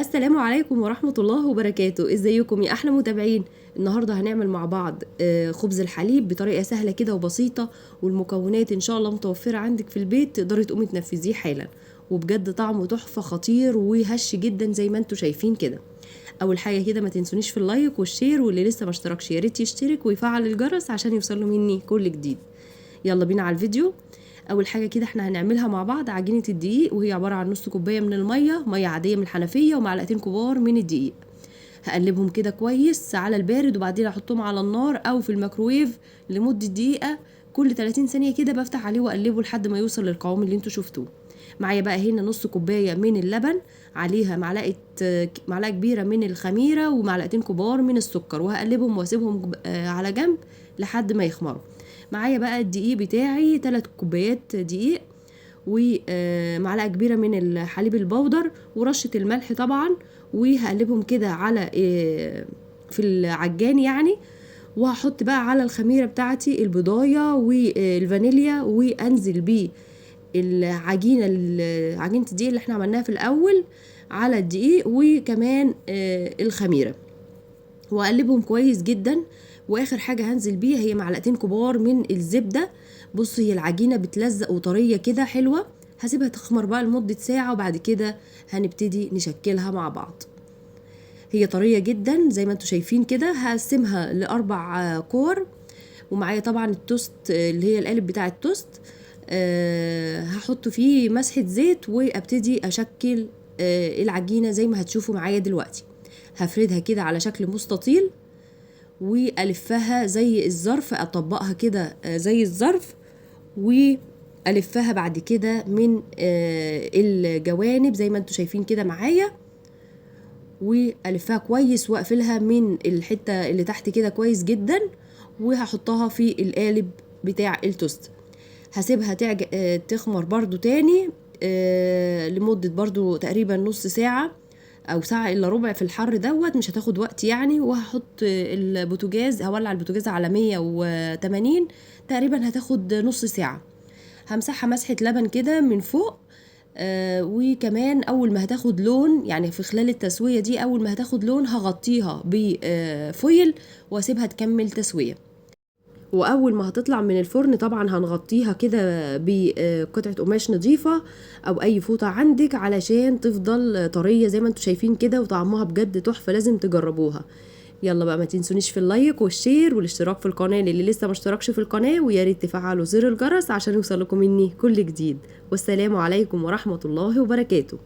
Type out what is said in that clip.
السلام عليكم ورحمة الله وبركاته. ازيكم يا احلى متابعين؟ النهاردة هنعمل مع بعض خبز الحليب بطريقة سهلة كده وبسيطة، والمكونات ان شاء الله متوفرة عندك في البيت، تقدري تقومي تنفذيه حالا، وبجد طعمه تحفة خطير وهش جدا زي ما انتم شايفين كده. اول حاجة كده ما تنسونيش في ال like وال share، واللي لسه ما اشتركش يا ريت يشترك ويفعل الجرس عشان يوصله مني كل جديد. يلا بينا على الفيديو. اول حاجة كده احنا هنعملها مع بعض عجينه الدقيق، وهي عبارة عن نص كوباية من المية، مية عادية من الحنفية، ومعلقتين كبار من الدقيق. هقلبهم كده كويس على البارد، وبعدين احطهم على النار او في الميكروويف لمدة دقيقة، كل 30 ثانية كده بفتح عليه واقلبه لحد ما يوصل للقوام اللي انتوا شفتوه. معايا بقى هنا نص كوباية من اللبن، عليها معلقه كبيرة من الخميره ومعلقتين كبار من السكر، وهقلبهم واسيبهم على جنب لحد ما يخمروا. معايا بقى الدقيق بتاعي 3 كوبايات دقيق، ومعلقة كبيرة من الحليب البودر، ورشه الملح طبعا، وهقلبهم كده على في العجان يعني. وهحط بقى على الخميره بتاعتي البضايه والفانيليا، وانزل بيه العجينة، عجينه الدقيق اللي احنا عملناها في الاول على الدقيق، وكمان الخميره، واقلبهم كويس جدا. واخر حاجة هنزل بيها هي معلقتين كبار من الزبدة. بصوا هي العجينة بتلزق وطريه كده حلوة، هسيبها تخمر بقى لمدة ساعة، وبعد كده هنبتدي نشكلها مع بعض. هي طرية جدا زي ما انتم شايفين كده. هقسمها ل4 كور، ومعايا طبعا التوست اللي هي القالب بتاع التوست، هحط فيه مسحه زيت وابتدي اشكل العجينة زي ما هتشوفوا معايا دلوقتي. هفردها كده على شكل مستطيل، والفها زي الظرف، اطبقها كده زي الظرف، والفها بعد كده من الجوانب زي ما انتم شايفين كده معايا، والفها كويس واقفلها من الحتة اللي تحت كده كويس جدا، وهحطها في القالب بتاع التوست. هسيبها تخمر برضو تاني لمدة برضو تقريبا نص ساعة او ساعة الا ربع في الحر دوت، مش هتاخد وقت يعني. وهحط البوتاجاز، هولع البوتاجاز على 180 تقريبا، هتاخد نص ساعة. همسحها مسحه لبن كده من فوق، وكمان اول ما هتاخد لون يعني في خلال التسوية دي، اول ما هتاخد لون هغطيها بفويل واسيبها تكمل تسويه. واول ما هتطلع من الفرن طبعا هنغطيها كده بقطعه قماش نظيفة او اي فوطه عندك، علشان تفضل طرية زي ما انتم شايفين كده، وطعمها بجد تحفة، لازم تجربوها. يلا بقى ما تنسونيش في ال like وال share والاشتراك في القناة للي لسه ما اشتركش في القناة، ويا ريت تفعلوا زر الجرس عشان يوصلكم مني كل جديد. والسلام عليكم ورحمة الله وبركاته.